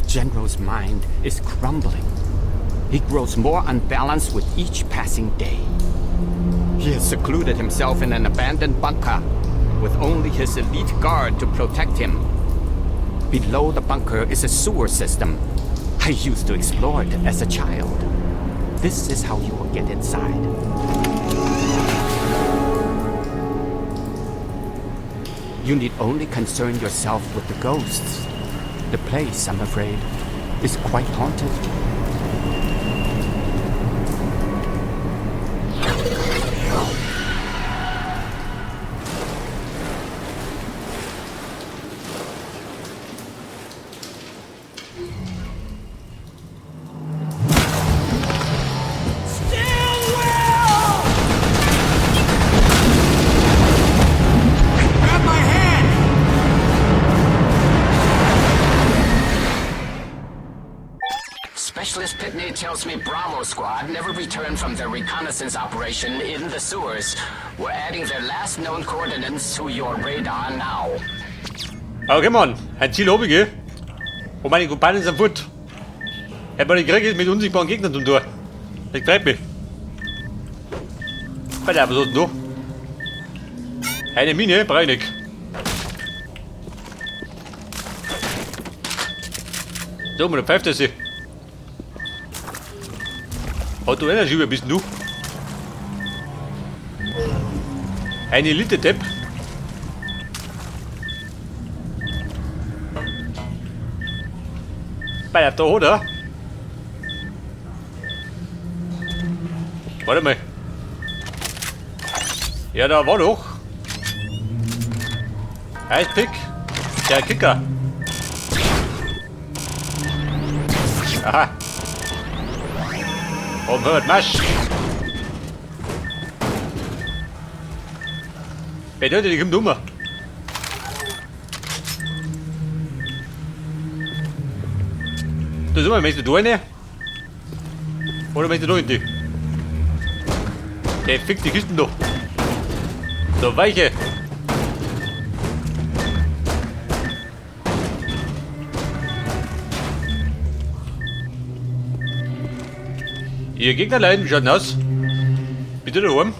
General's mind is crumbling. He grows more unbalanced with each passing day. He has secluded himself in an abandoned bunker, with only his elite guard to protect him. Below the bunker is a sewer system. I used to explore it as a child. This is how you will get inside. You need only concern yourself with the ghosts. The place, I'm afraid, is quite haunted. Grab my hand! Specialist Pitney tells me Bravo Squad never returned from their reconnaissance operation in the sewers. We're adding their last known coordinates to your radar now. Okay, Mann. Ein Ziel hab ich, gell? Und meine Kumpanen sind fort. Hätte man nicht gekriegt, mit unsichtbaren Gegnern zum Tor. Das treibt mich. Warte, was ist denn da? Eine Mine brauch ich nicht. So, man, da pfeift er sich. Hat du Energy, wer bist denn du? Eine Elite-Depp. Bei der da, oder? Warte mal. Ja, da war doch. Eispick. Der Kicker. Aha. Und wird Masch. Bedeutet, ich komme um. Da sind wir, möchtest du da rein? Oder möchtest du da in die? Der fickt die Kisten da. So, weiche. Ihr Gegner leiden, wie schaut denn aus? Bitte daheim.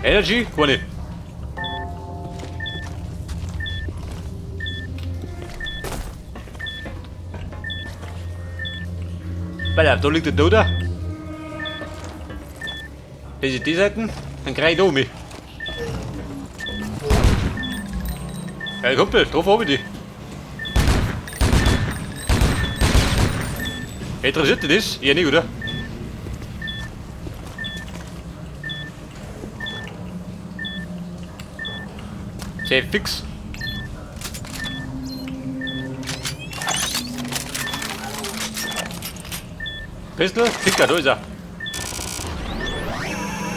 Energy? Keine. Warte, da liegt der Doder. Das ist die Seite, dann krieg ich da um mich. Ja, Kumpel, drauf hab ich die. Interessiert dich das? Ja, nicht, oder? Sehr fix. Pistol, Kicker, da ist er.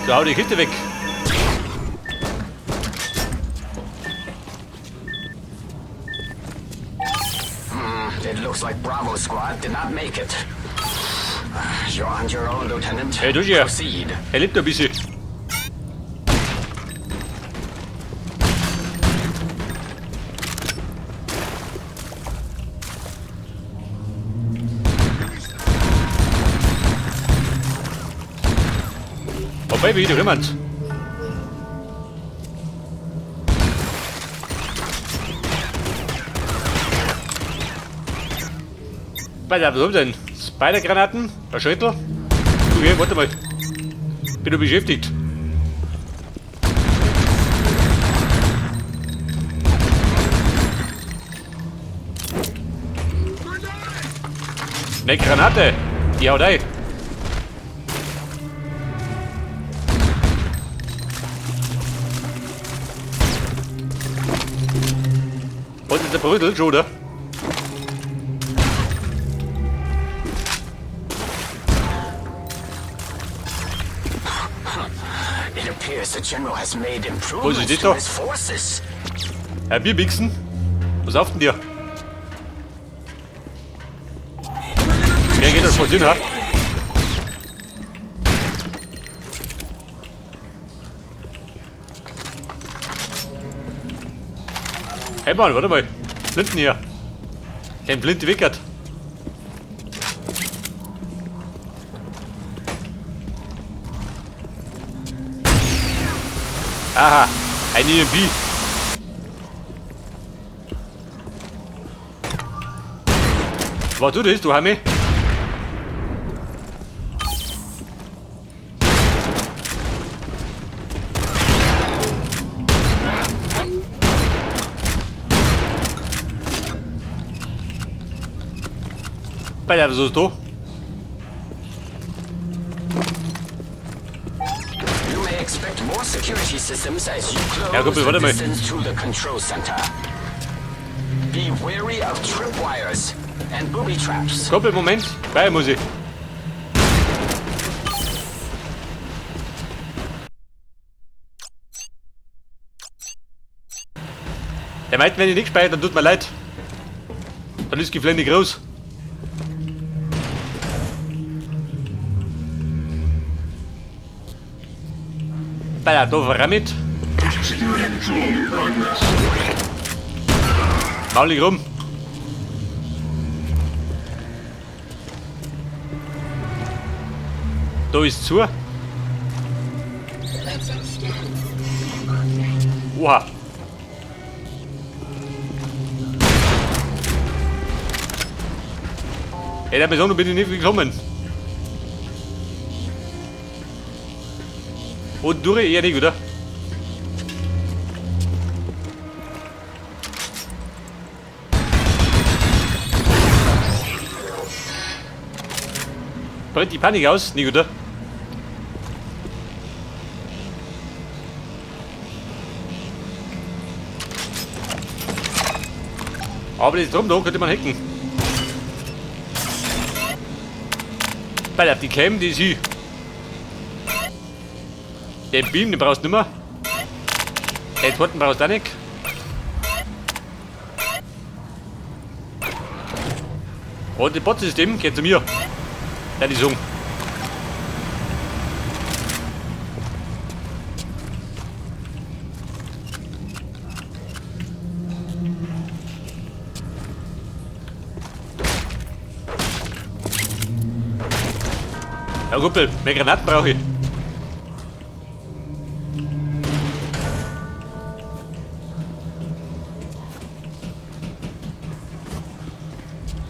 So, hau die Kiste weg. It looks like Bravo Squad did not make it. You're on your own, Lieutenant. Hey, du hier. Proceed. Er lebt ein bisschen. Oh Baby, du jemand. Warte, was haben wir denn? Spider-Granaten? Ein Schrittel? Okay, warte mal. Bin du beschäftigt. Ne Granate! Die haut ein! Und ist der Brödel schon, oder? It appears the general has made Wo ist improvements die to da? his forces. Herr Bierbixen? Was auf denn dir? Wer geht das voll Sinn, ha? Hey Mann, warte mal. Flinten hier. Den Flinte wickert. Aha, ein EMP. Was du das, du Hami? Bei der so da. You may expect more security systems as you close Ja, Kumpel, the warte mal. distance to the control center. Be wary of tripwires and booby traps. Kumpel, Moment. Bei muss ich. Der meint, wenn ich nicht speichere, dann tut mir leid. Dann ist die Flende groß. Bei der doofe Ramit. Maulig rum. Da ist zu. Oha. Ey, der Person bin ich nicht gekommen. Und durch eher nicht, oder? Brennt die Panik aus, nicht, oder? Aber das drum da könnte man hacken. Weil auf die Cam, die ist hier. Den Beam, den brauchst du nicht mehr. Den zweiten brauchst du auch nicht. Und das Bot-System geht zu mir. Ja, die Sung. Ja, Kumpel, mehr Granaten brauche ich.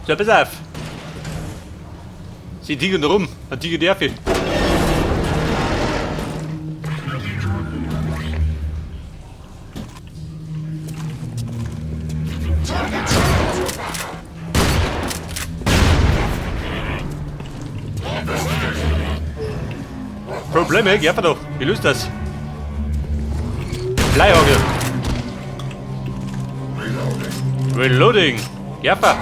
So, pass auf. Sie ticken rum, ein Tiger darf ich. Probleme, geh einfach doch. Wie löst das? Bleihagel. Reloading. Geh einfach.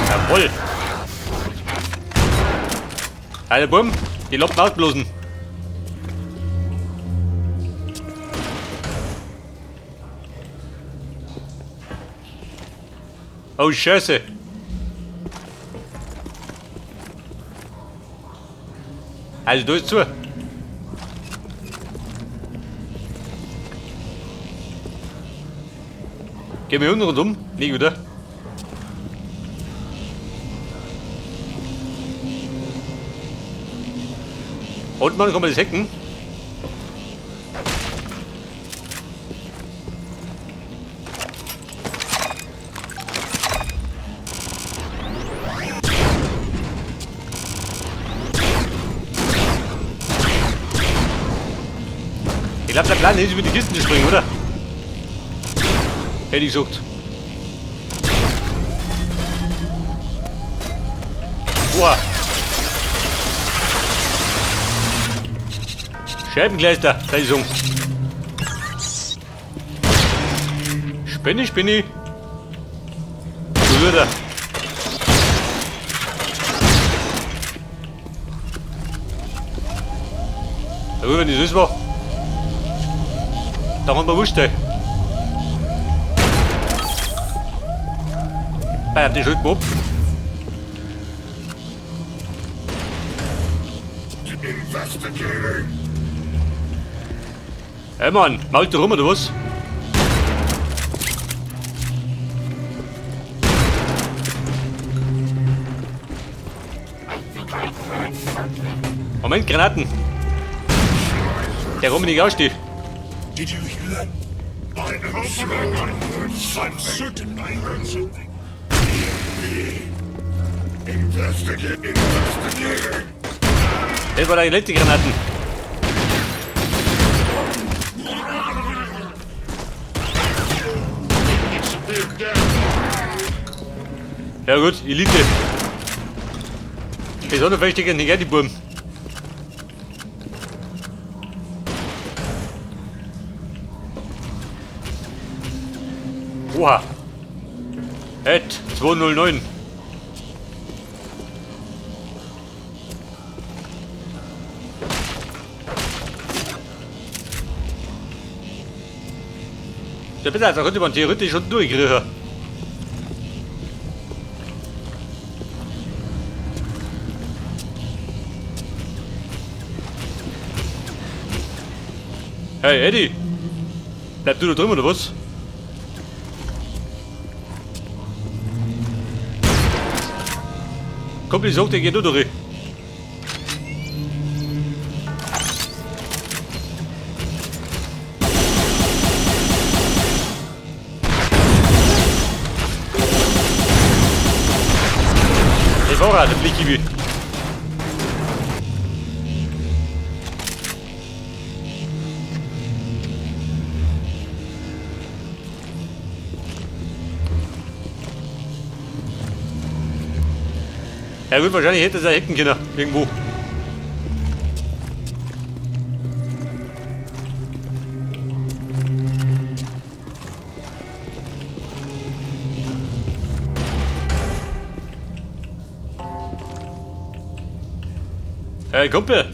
Jawohl. Alter Bumm, die Loppen ausblosen. Oh Scheiße. Also da ist zu. Gehen wir unten rundum? Nie wieder. Und man kann man das hacken. Ich glaube, der Plan ist, über die Kisten zu springen, oder? Hätte ich gesagt. Boah. Scheibenkleister, sei so. Spinne, Spinne. Bruder. Ja, wenn das war. Da haben wir wurscht, ey. Bei die Schuld ab. Investigating! Hey Mann, mault du rum oder was? Moment, Granaten! Der rum nicht aussteht. Did you hear that? I am sure I heard something. I'm certain I heard something. Investigate! Investigating! Das war die letzte Granaten. Ja gut, Elite. Besonders verstecken nicht die Buben. Oha. Ed 209. Ja, bitte, da könnte man theoretisch schon durchkriegen. Hey Eddie! Bleib du da drüben oder was? Komm, ich sag, der geht nur durch. Der Fahrer, der Flick. Ja gut, wahrscheinlich hätte es ja hacken können, irgendwo. Hey Kumpel!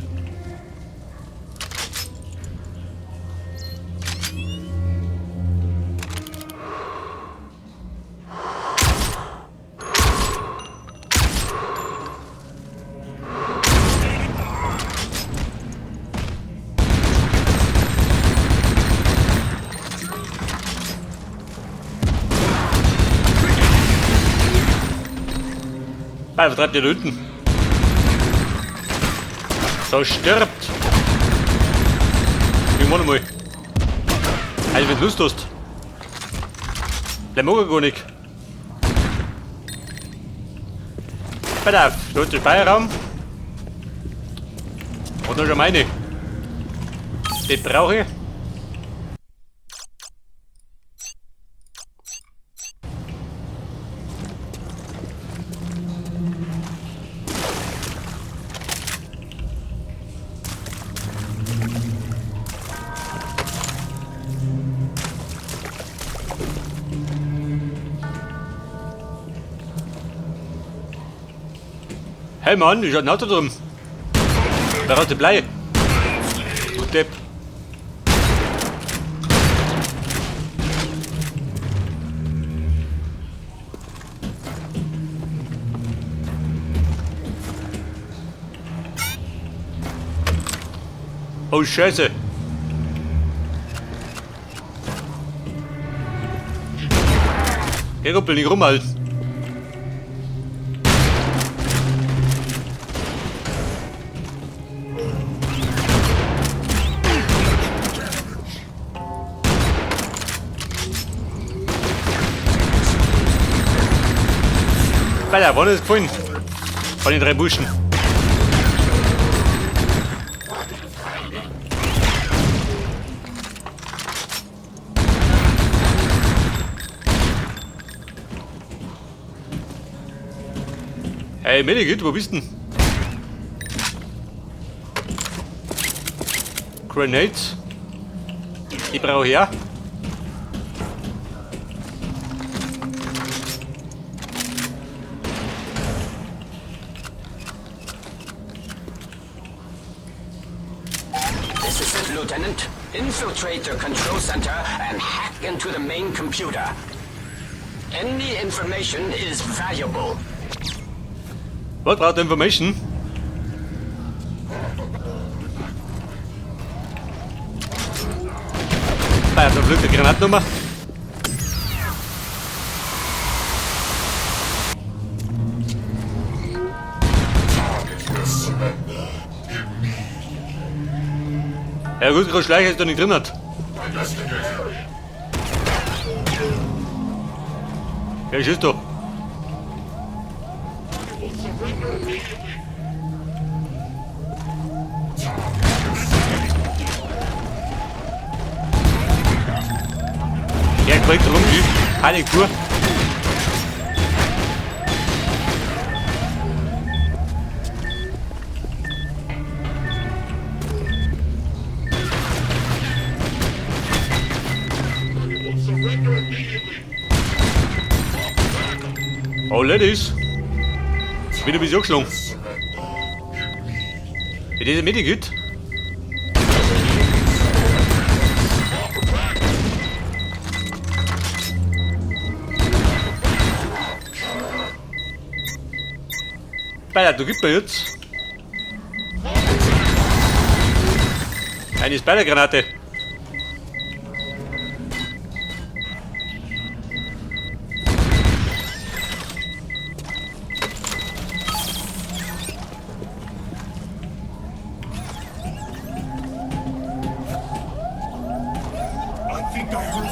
Was treibt ihr da unten? So, stirbt! Ich mach noch mal. Also, wenn du Lust hast. Bleib mag ich gar nicht. Pass auf, da ist der Speicherraum. Und noch schon meine. Den brauche ich. Hey Mann, ich hab ein Auto drin. Wer hat die Blei? Du Depp. Oh Scheiße. Geh, Kumpel, nicht rumhalten. Alter, wann ist gefunden? Von den drei Buschen. Hey, Medikit, wo bist du denn? Grenades. Die brauche ich ja. This is it, Lieutenant. Infiltrate the control center and hack into the main computer. Any information is valuable. Was braucht information? Bei, da fliegt die Granatnummer. Ja gut, groß Schleicher ist da nicht drin hat. Ja, schießt doch. Ja, korrekt rum, Panik pur. Oh, Ladies. Wieder ein bisschen angeschlagen. Wie diese Medikit. Alter, du gibst mir jetzt eine Spider-Granate.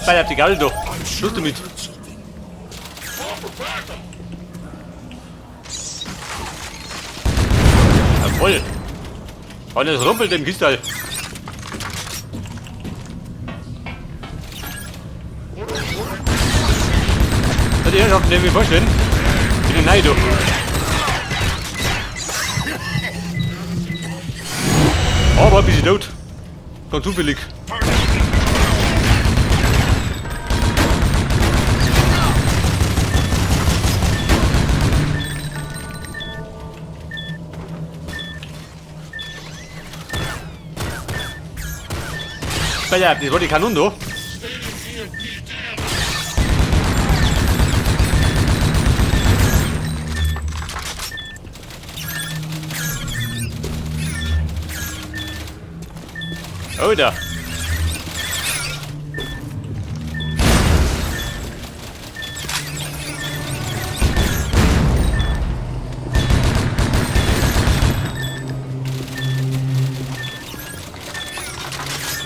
Spider, die Gabel doch. Schluss damit. Jawohl. Und es rumpelt im Kistal. Das die Herrschaften, die mir vorstellen. Bin ich nein, du. Oh, war ein bisschen tot. Ganz zufällig. Alter, das war die Kanone da. Oh, da.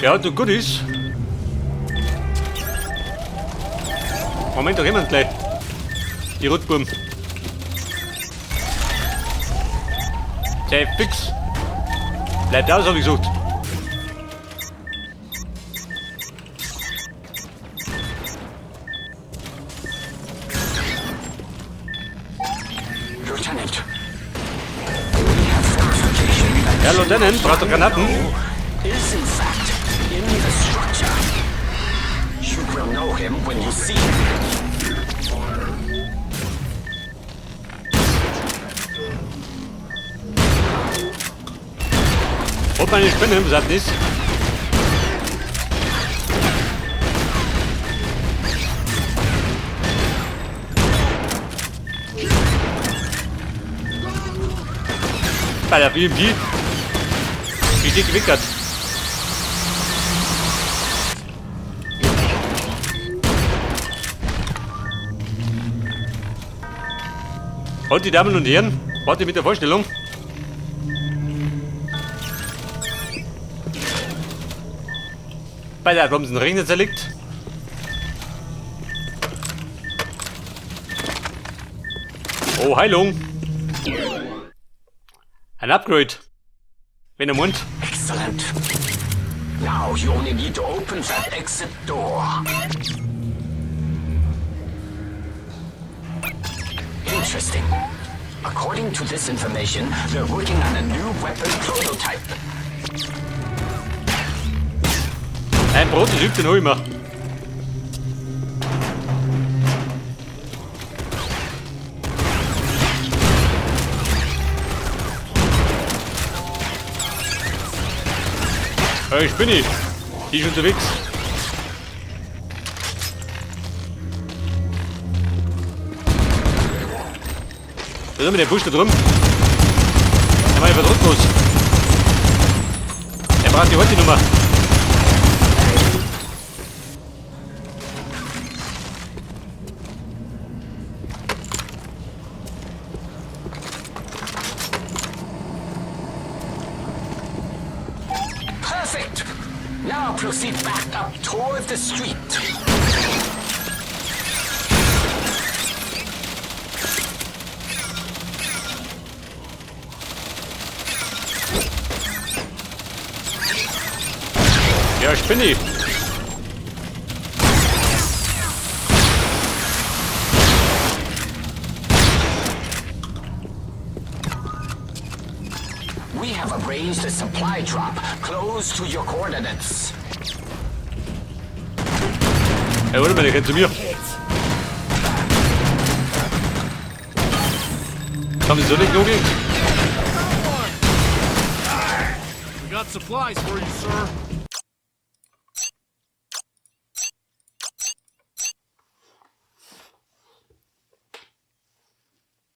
Ja, du Goodies. Moment, da kommen gleich. Die Rotbuben. Sei fix. Bleibt aus, hab ich gesagt. Lieutenant, we have verification that Ja, Lieutenant, braucht doch Granaten. Is in fact in the structure. You will know him when you see him. Und meine Spinne, was hat das? Bei der BMG. Wie dick gewickert. Und die Damen und Herren, warte mit der Vorstellung. Bei der haben sie den Rechner zerlegt. Oh, Heilung. Ein Upgrade. Wenn er meint. Excellent. Now you only need to open that exit door. Interesting. According to this information, they're working on a new weapon prototype. Ein Prototyp, den hol ich mir. Hey, Spinni, die ist unterwegs. Da ist immer der Busch da drüben. Der war einfach los. Er braucht die heute Nummer. Perfect. Now proceed back up toward the street. Ja, spinne ich. We have arranged a supply drop close to your coordinates. Hey, warte mal, der rennt zu mir. Haben Sie so nicht Logik? We got supplies for you, sir.